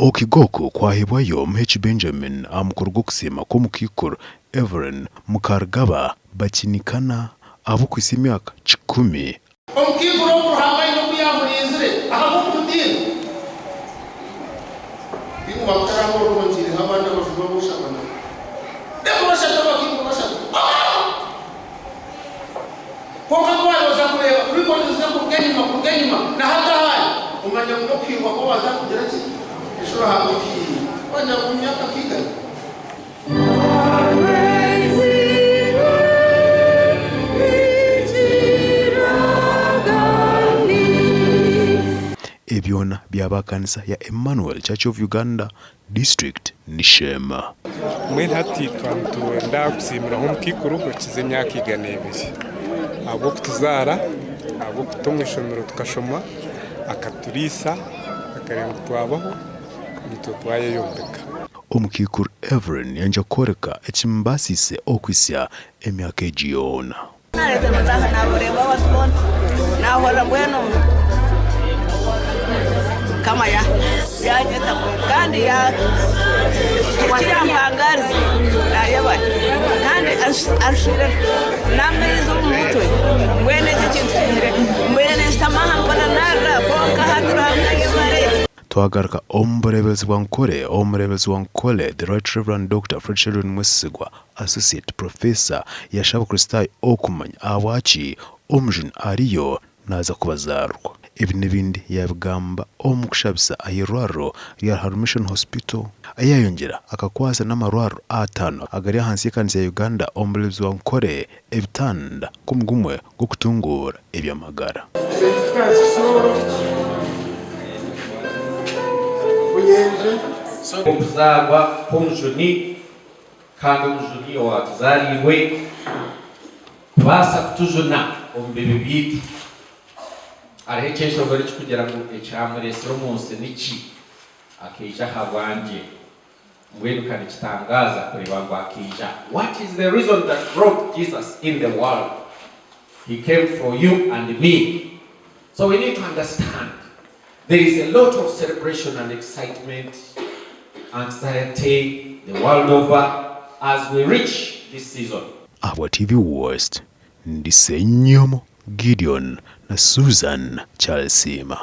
Okuhiga oku kwahebwayo Muheki Benjamin aha mukoro gw'okusiima kw'omukaikuru Evelyn Mukarugaba Bakinikana ahabw'okuhitsya emyaka kikumi. Omukaikuru ogu Ruhanga aine oku yaamurinzire ahabw'okumutiina. Baingi bamutaranga oruho ntiireho abandi abajuma abu oshaba nabo. Reeba bashatu abakaikuru bashatu. Kwonka ku waayoza kureeba record ze kuruga enyima kuruga enyima na hati ahu ari, omanya ngu n'okuhingwa kw'abantu arikugira ki? Eshi Ruhanga okiine. Wagira ngu omu myaka nka igana. Ebyona byaba aha kanisa ya Emmanuel Church of Uganda, District Nisheema. Mbwenu hati twaba nitwenda kusiimiraho omukaikuru okize emyaka 200 ahabw'okutuzaara, ahabw'okututa omu ishomero tukashoma, akaturiisa, akareeba ngu twabaho, naitwe twayeyombeka. Omukaikuru Evelyn yangya kworeka ekimubaasiise okuhitsya emyaka egi yoona. Twagaruka omu bureeberezi bwa Nkore, Omureeberezi wa Nkore, The Right Rev. Dokita Fred Sheldon Mwesigwa, Associate Professor, yashaba Abakristaayo okumanya ahabwaki Omujuni ariyo naaza kubazaarwa. Ebi n'ebindi yaabigamba omu kushabisa ah'eirwariro rya Ruharo Mission Hospital. Yaayongyera akakwatsa n'amarwariro ataano agari ahansi y'ekanisa ya Uganda omu bureeberezi bwa Nkore ebitanda nk'omugumwe gw'okutunguura eby'amagara. Okuzaarwa kw'Omujuni, kandi Omujuni owaatuzaariirwe kubaasa kutujuna omu bibi byaitu. Hariho ekyeshongoro ekirikugira ngu Ekyamureetsire omu nsi niki? Akaija ahabwangye. Mbwenu ka nikitangaaza kureeba ngu akaija! What is the reason that brought Jesus in the world? He came for you and me. So we need to understand there is a lot of celebration and excitement, anxiety the world over as we reach this season. Ahabwa TV West, ndi Ssenyomo Gideon na Susan Kyalisiima.